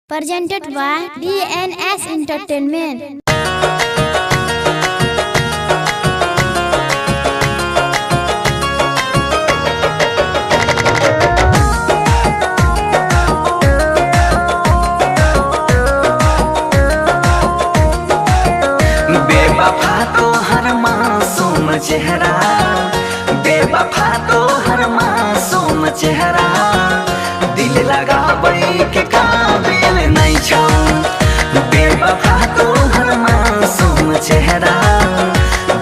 Presented by DNS Entertainment. बेवफा तो हर मासूम चेहरा, बेवफा तो हर मासूम चेहरा, दिल लगाबै के काबिल नहीं छौ। बेवफा तो हर मासूम चेहरा,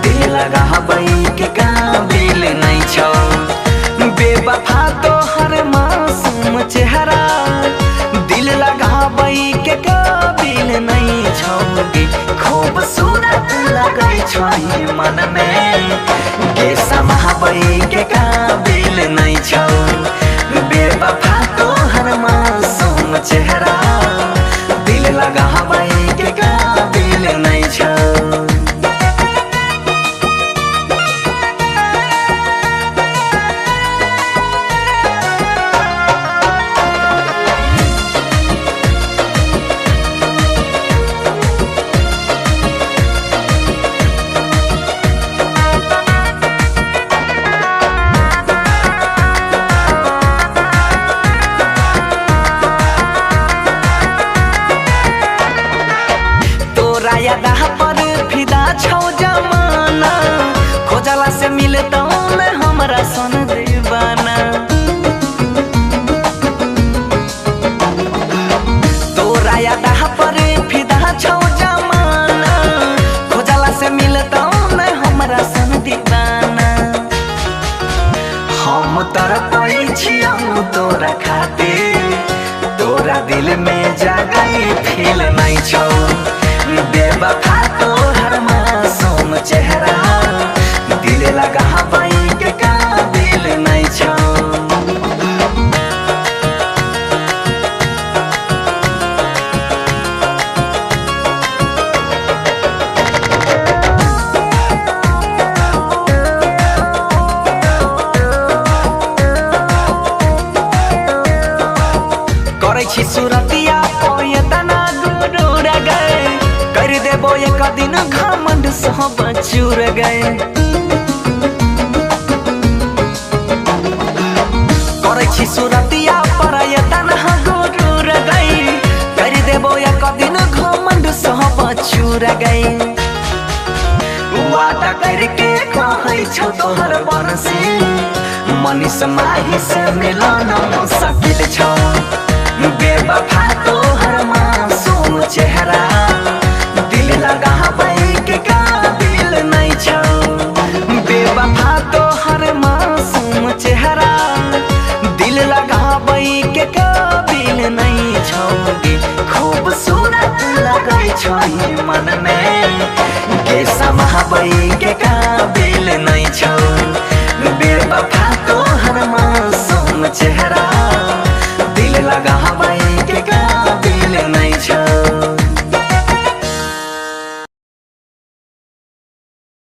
दिल लगाबै के काबिल नहीं छौ। बेवफा तो हर मासूम चेहरा, दिल लगाबै के काबिल नहीं छौ। खूबसूरत लगै छै मन में, के समाबै के काबिल नहीं छौ। बेवफा तो हर मासूम चेहरा, दिल लगाबै के काबिल नहीं छौ। तोरा यादा पर फिदा छौ जमाना, खोजला से मिलतौ न हमरा सन दीवाना। तोरा यादा पर फिदा छौ जमाना, खोजला से मिलतौ न हमरा सन दीवाना। हम तरपै छियौ तोरा खातिर, तोरा दिल में जगई फील नहीं छौ। बेवफा तो हर मासूम चेहरा, दिल लगाबै के काबिल नहीं छौ। करै छी सुरतिया पोयतना गुरूर गए, कर देबो एक दिन घमंड सब चूर गए। करै छी सुरतिया परयतना गुरूर गए, कर देबो एक दिन घमंड सब चूर गए। वादा करके कहै छौ तोहर बनसी, मनीष माही से मिलन मुश्किल छौ। बेवफा तोहर मासूम चेहरा, दिल लगाबै के काबिल नहीं छौ। बेवफा तोहर मासूम चेहरा, दिल लगाबै के काबिल नहीं छौ। खूबसूरत लगै छै मन में, के समाबै के काबिल नहीं छौ। बेवफा तोहर मासूम चेहरा।